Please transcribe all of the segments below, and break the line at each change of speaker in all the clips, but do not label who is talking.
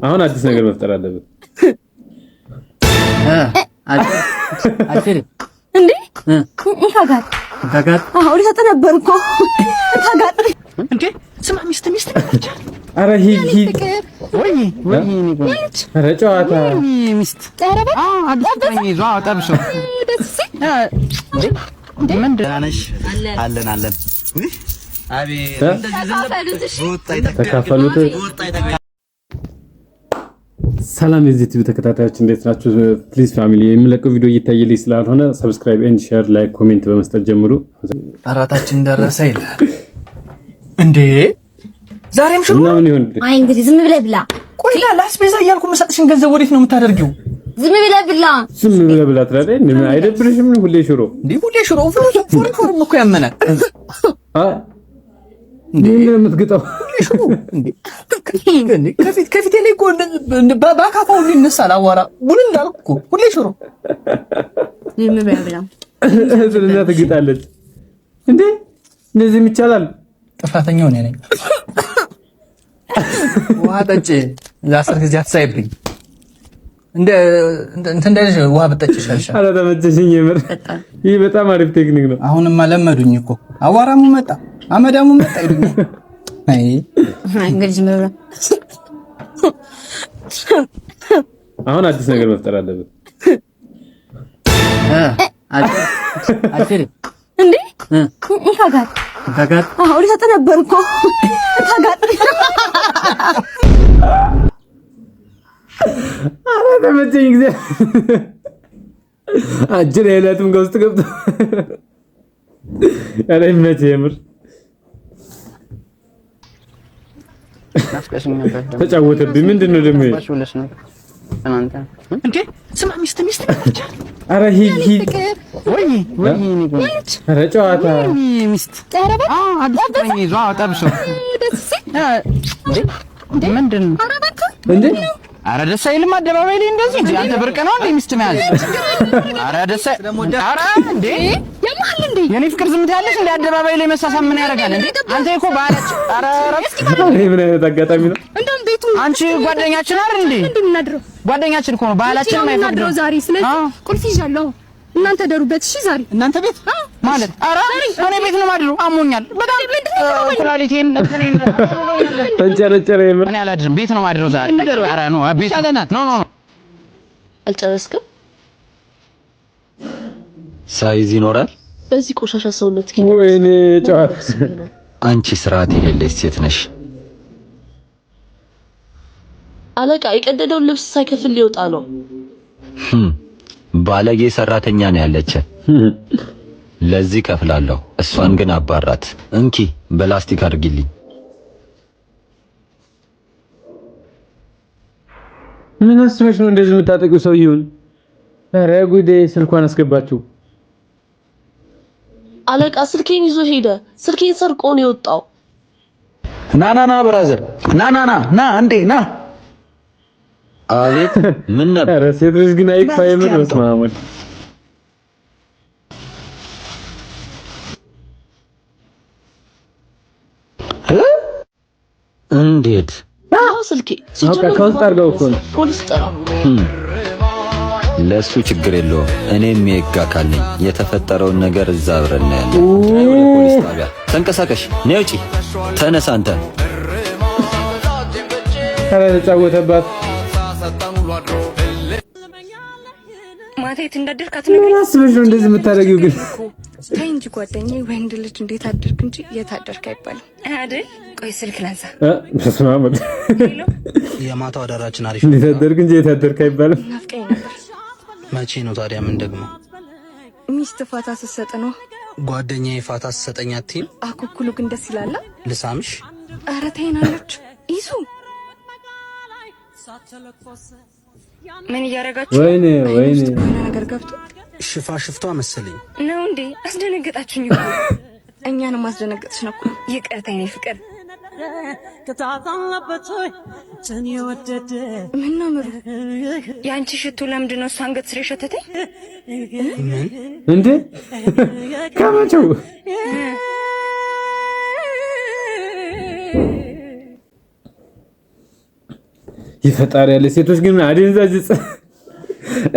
አሁን አዲስ ነገር መፍጠር አለበት።
አልችልም።
እንዴ እንካጋት።
ጋጋት።
አዎ ሊሰጥ ነበር እኮ እንካጋት።
እንዴ ስማ፣ ሚስት ሚስት
ኧረ ሂድ ሂድ።
ወይ ወይ።
ኧረ ጨዋታ።
ሚስት አዲስ ፍቅረኛ ይዞ ጠብሶ።
ደስ ሲል።
ምንድን
ደህና ነሽ? አለን አለን። አቤት።
ተካፈሉት። ሰላም የዚህ ቲቪ ተከታታዮች፣ እንዴት ናችሁ? Please family፣ የሚለቀው ቪዲዮ እየታየልኝ ስላልሆነ subscribe and share፣ like፣ comment በመስጠት ጀምሩ።
እራታችን ደረሰ ይላል እንዴ? ዛሬም ሽሮ
እና ምን ይሁን?
አይ እንግዲህ ዝም ብለህ ብላ።
ቆይ፣ ለአስቤዛ እያልኩ የምሰጥሽን ገንዘብ ወዴት ነው የምታደርጊው?
ዝም ብለህ ብላ።
ዝም ብለህ ብላ ትላለህ። እንዴ አይደብርሽም? ሁሌ ሽሮ።
እንዴ ሁሌ ሽሮ ፎርፎርም እኮ ያመናል።
አ እንዴ ነው የምትግጠው?
ሁሌ ሽሮ እንዴ? ከፊት ከፊቴ ላይ እኮ በአካፋ ሁሉ ይነሳል አዋራ ቡን እንዳልኩ እኮ ሁሌ ሽሮ።
ዝም ብለህ ብላ።
ስለዛ ትግጣለች። እንዴ እንደዚህም ይቻላል?
ጥፋተኛው እኔ ነኝ። ውሃ ጠጪ፣ ለአስር ጊዜ አትሳይብኝ። እንደ እንትን እንዳይልሽ ውሃ ብጠጪ ይሻልሻል።
ኧረ ተመቸሽኝ። የምር ይህ በጣም አሪፍ ቴክኒክ ነው።
አሁንማ ለመዱኝ እኮ፣ አዋራሙ መጣ አመዳሙ መጣ ይሉኛል። አይ።
አይ እንግዲህ ዝም ብለህ ብላ።
አሁን አዲስ ነገር መፍጠር አለበት።
አልችልም።
እንዴ እንካጋት።
ጋጋት።
አዎ ሊሰጥ ነበር እኮ እንካጋት።
ኧረ ተመቸኝ። ጊዜ አጅር የዕለትም ከውስጥ ገብቶ። ኧረ ይመችህ የምር።
ናፍቀሽኝ ነበር።
ተጫወተብኝ። ምንድን ነው ደግሞ ይሄ?
ውለሽ ነበር ትናንትና።
እንዴ ስማ፣ ሚስት ሚስት
ኧረ ሂድ ሂድ።
ወይ ወይ።
ኧረ ጨዋታ።
ሚስት አዲስ ፍቅረኛ ይዞ ጠብሶ።
ደስ ሲል።
ምንድን ነው?
እንዴ
ኧረ ደስ አይልም። አደባባይ ላይ እንደዚህ እንዴ? አንተ ብርቅ ነው እንዴ ሚስት መያዝ? ኧረ ደስ ኧረ እንዴ።
ያማል እንዴ?
የኔ ፍቅር ዝም ትያለሽ እንዴ? አደባባይ ላይ መሳሳም ምን ያደርጋል እንዴ? አንተ እኮ ባህላችን ኧረ ኧረ
ይሄ ምን አይነት አጋጣሚ ነው?
እንደውም ቤቱ
አንቺ ጓደኛችን አይደል እንዴ?
ምንድን እናድረው?
ጓደኛችን እኮ ነው። ባህላችን
የምናድረው
አይፈቅድም።
ዛሬ። ስለዚህ ቁልፍ ይዣለሁ። እናንተ ደሩበት። እሺ ዛሬ
እናንተ ቤት ማለት? ኧረ እኔ ቤት ነው ማድረው። አሞኛል በጣም ኩላሊቴን እንትኔን።
ተንጨረጨረ የምር።
እኔ አላድርም። ቤት ነው ማድረው ዛሬ። ኧረ no ቤት no no።
አልጨረስክም?
Size ይኖራል።
በዚህ ቆሻሻ ሰውነት
ወይኔ ጨዋታ።
አንቺ ስርዓት የሌለሽ ሴት ነሽ።
አለቃ የቀደደውን ልብስ ሳይከፍል ሊወጣ ነው።
ባለጌ ሰራተኛ ነው ያለች። ለዚህ ከፍላለሁ። እሷን ግን አባራት። እንኪ በላስቲክ አድርጊልኝ።
ምን አስበሽ ነው እንደዚህ የምታጠቂው ሰውዬውን? ኧረ ጉዴ! ስልኳን አስገባችሁ።
አለቃ ስልኬን ይዞ ሄደ። ስልኬን ሰርቆ ነው የወጣው።
ና ና ና brother፣ ና ና ና ና እንዴ ና።
አቤት፣ ምን ነበር?
ኧረ ሴት ልጅ ግን አይክፋ የምር። በስመ አብ ወልድ።
እንዴት?
ያው ስልኬ
በቃ ከውስጥ አድርገው እኮ ነው።
ፖሊስ ጠራ።
ለእሱ ችግር የለውም። እኔም የህግ አካል ነኝ። የተፈጠረውን ነገር እዛ አብረን እናያለን። ነይ ወደ ፖሊስ ጣቢያ ተንቀሳቀሽ። ነይ ውጪ። ተነሳ አንተ።
ኧረ ተጫወተባት።
ማታ የት እንዳደርክ
ምን አስበሽ ነው እንደዚህ የምታደርጊው ግን?
ተይ እንጂ ጓደኛዬ፣ ወንድ ልጅ እንዴት አደርክ እንጂ የት አደርክ አይባልም አይደል? ቆይ ስልክ ላንሳ።
በስመ አብ።
የማታው አዳራችን አሪፍ።
እንዴት አደርክ እንጂ የት አደርክ አይባልም።
ናፍቀኝ ነበር።
መቼ ነው ታዲያ? ምን ደግሞ?
ሚስት ፋታ ስትሰጥ ነው።
ጓደኛዬ ፋታ ስትሰጠኝ አትይም?
አኩኩሉ ግን ደስ ይላል።
ልሳምሽ?
ኧረ ተይናለች ይሱ። ምን እያደረጋችሁ?
ወይኔ ወይኔ።
የሆነ ነገር ገብቶ
ሽፋ ሽፍቷ መሰለኝ።
ነው እንዴ? አስደነገጣችሁኝ እኮ። እኛንም አስደነገጥሽ ነው እኮ። ይቅርታ የኔ ፍቅር። ምን ነው ምሩ፣ የአንቺ ሽቶ ለምንድን ነው እሱ አንገት ስር የሸተተኝ?
ምን?
እንዴ ከመቼው? ይፈጣሪ ያለ ሴቶች ግን አደንዛዥ ዕፅ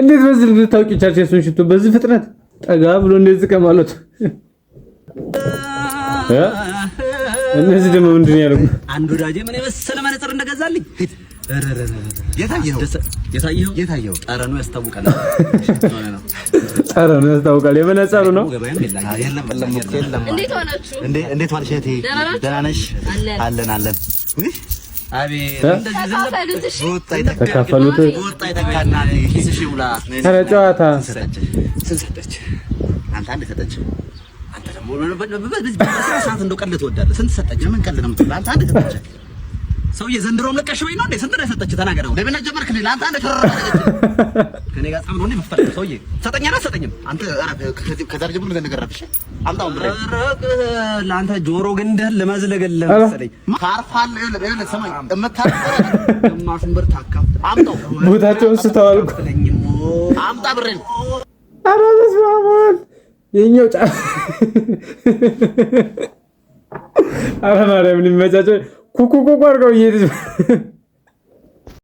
እንዴት በዚህ ልታውቂ ቻልሽ? የሱን ሽቶ በዚህ ፍጥነት ጠጋ ብሎ እንደዚህ ከማለቱ እ? እነዚህ ደግሞ ምንድን ነው ያደረጉ?
አንድ ወዳጄ ምን የመሰለ መነጽር እንደገዛልኝ። የታየኸው የታየኸው የታየኸው ጠረኑ ያስታውቃል።
ጠረኑ ያስታውቃል። የመነጸሩ ነው።
እንዴት ዋላችሁ?
እንዴት ዋልሽ እህቴ?
ደህና ናችሁ?
ደህና ነሽ?
አለን።
አለን አለን።
አቤት።
ተካፈሉት። እሺ።
ተካፈሉት።
ወጣ ይተካና ኪስሽ ይሙላ።
ኧረ ጨዋታ።
ስንት ሰጠች? አንተ አንድ ሰጠች።
አንተ ደግሞ በስራ ሰዓት እንደው ቀልድ ትወዳለህ። ስንት ሰጠች?
ምን ቀልድ ነው የምትለው? አንተ አንድ ሰጠች።
ሰውዬ ዘንድሮም ለቀሽ ወይ ነው እንዴ? ስንት ነው የሰጠች? ተናገረው።
ለምን ጀመርክ? ለአንተ አንድ
ከኔ ጋር ጸብ ነው እንዴ የምትፈልገው? ሰውዬ ሰጠኛል አትሰጠኝም?
አንተ ከዛሬ ጀምሮ ነገር ረፍሽ አምጣው ብሬ።
ለአንተ ጆሮ ግንድህን ልመዝልግልህ መሰለኝ።
ታርፋለህ። ይኸውልህ ስማኝ፣ የምታርፈው
ግማሹን ብር ታካፍል።
አምጣው፣
ቦታቸውን ስተዋል እኮ።
አምጣ ብሬን።
ኧረ በስመ አብ ወልድ፣ የኛው ኧረ ማርያም ሊመቻቸው ኩኩ ኩኩ አድርገው እየሄዱ።